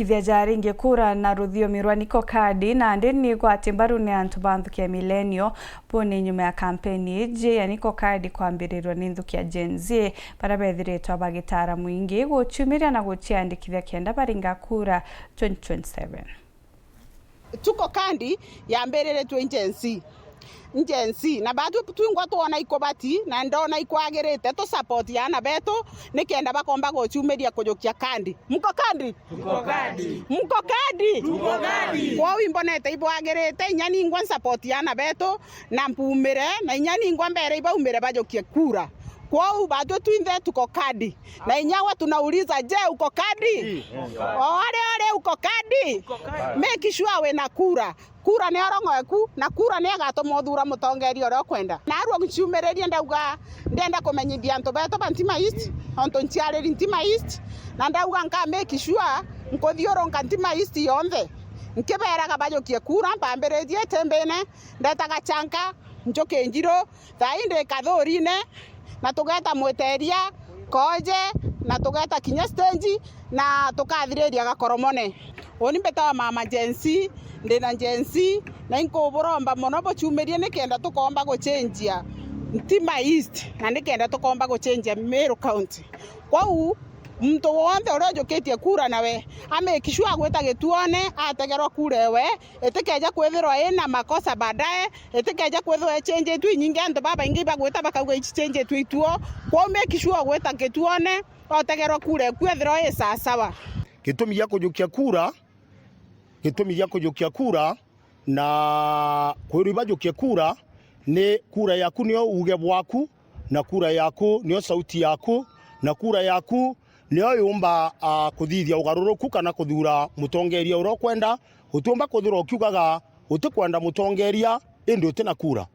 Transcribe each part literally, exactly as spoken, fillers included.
Kithia ja ringi kura na ruthiomi rwa Niko Kadi, nandi ni gwati mbaru ni antu ba nthuki ya Millennial. Buu ni nyuma ya kampeni iji ya Niko Kadi kwambirirwa ni nthuki ya Gen Z, baria bethiritwe bagitara mwingi guciumiria na guciandikithia kenda baringa kura twenty twenty-seven. Tuko Kandi yambiriritwe i Gen Z. Gen Z. Na batwi twingwa twona ikubati, na ndona ikwagirite tu support aana betu, nikenda bakomba guciumiria kujukia Kandi. Mko Kandi? Tuko Kandi. Mko Kandi? Tuko Kandi. Kwou imbonete ibwagirite, inya ningwa support aana betu, na mpumire, na inya ningwa mbere ibaumire bajukie kura. Kwou batwi twinthe tuko Kandi. Na inya we tunauliza, je, uko Kandi? O wale wale uko Kandi? Make sure wina kura. Kura ni orong'o eku, na kura ni igatuma uthura mutongeria uria ukwenda. Narua nciumiririe ndauga, ndenda kumenyithia antu betu ba Ntima East, ontu nciariri Ntima East, na ndauga nka make sure nkuthiurunka Ntima East yonthe, nkiberaga bajukie kura, mpambiritie Itembine, ndetaga Chanka, njuki Njiru, thaa ii ndi Kathurine, na tugeta Mweteria, Koje, na tugeta kinya stage, na tukathiriria Gakoromone. Uni mbitawa mama Gen Z, ndina Gen Z, na inkuburomba mono buciumirie nikenda tukomba gucenjia Ntima East, na nikenda tukomba gucenjia Meru County. Kwou, muntu wonthe uria ujukitie kura nawe, a make sure agwita gituone, ategerwa kura ewe, itikeja kwithirwa ina makosa baadaye, itikeja kwithirwa icenjitue inyingi, antu babaingi ibagwita bakauga icicenjitue ituo. Kwou make sure ugwita gituone, otegerwa kura eku ethirwa i sawasawa. Gitumi gia kujukia kura, gitumi gia kujukia kura, na kwirwa ibajukie kura, ni kura yaku nio uuge bwaku, na kura yaku nio sauti yaku, na kura yaku nio yumba, ah, kuthithia ugaruruku kana kuthura mutongeria uria ukwenda. Utiumba kuthura ukiugaga utikwenda mutongeria, indi uti na kura.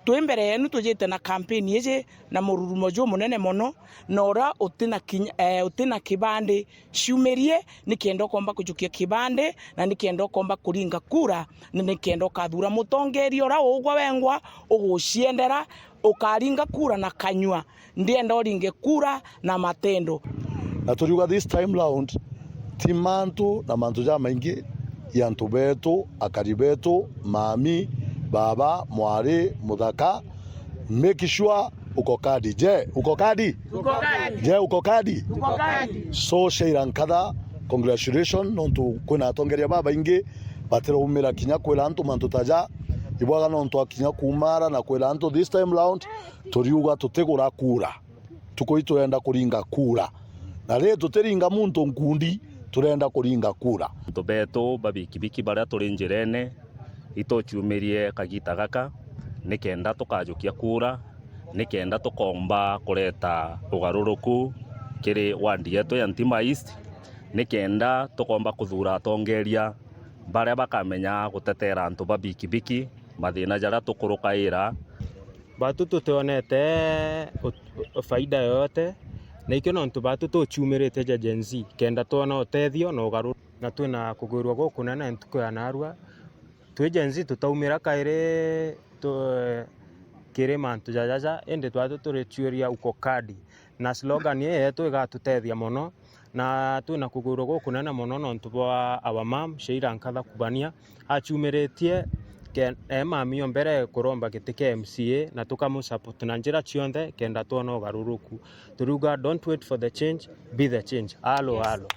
Twi mbere yenu tujite na kampeni iji na mururumo jumunene mono, na uria uti na kinya, eh, uti na kibandi, ciumirie, nikenda ukomba kujukia kibandi, na nikenda ukomba kuringa kura, na nikenda ukathura mutongeria uria ugwa wengwa uguciendera, ukaringa kura na kanyua, ndienda uringe kura na matendo. Na turiuga this time round, ti mantu na mantu jamaingi ya antu betu, akari betu, mami, baba, mwari, muthaka, make sure uko Kandi. Je, uko Kandi? Tuko Kandi. Je, uko Kandi? Tuko Kandi. So, Sheila Nkatha, congratulations, nontu kwina atongeria babaingi batiraumira kinya kwira antu mantu ta ja. Ibwaga nontu akinya kumara na kwira antu this time round, turiuga tutigura kura. Tuku ii turenda kuringa kura. Na ri tutiringa muntu nkundi, turenda kuringa kura. Antu betu ba bikibiki baria turi njirene, ituciumirie kagita gaka, nikenda tukajukia kura, nikenda tukomba kureta ugaruruku kiri ward yetu ya Ntima East, nikenda tukomba kuthura atongeria baria bakamenya gutetera antu ba bikibiki, mathina jaria tukurukaira. Batu tutionete ut-, faida yoyote, na ikio nontu batu tuciumirite ja Gen Z, kenda twona utethio na ugaru-, na twina kugwirua gukunene ntuku ya narua. Twi Gen Z tutaumira kairi tu-, kiri mantu jajaja, indi twatu turicuiria uko Kandi. Na slogan ii yetu igatutethia mono, na twina kugwirua gukunene mono nontu bwa our mum, Sheila Nkatha Kubania, aciumiritie ke-, e mami o mbere kuromba giti kia M C A, na tukamusupport na njira cionthe kenda twona ugaruruku. Turiuga, "Don't wait for the change, be the change." Alo, alo.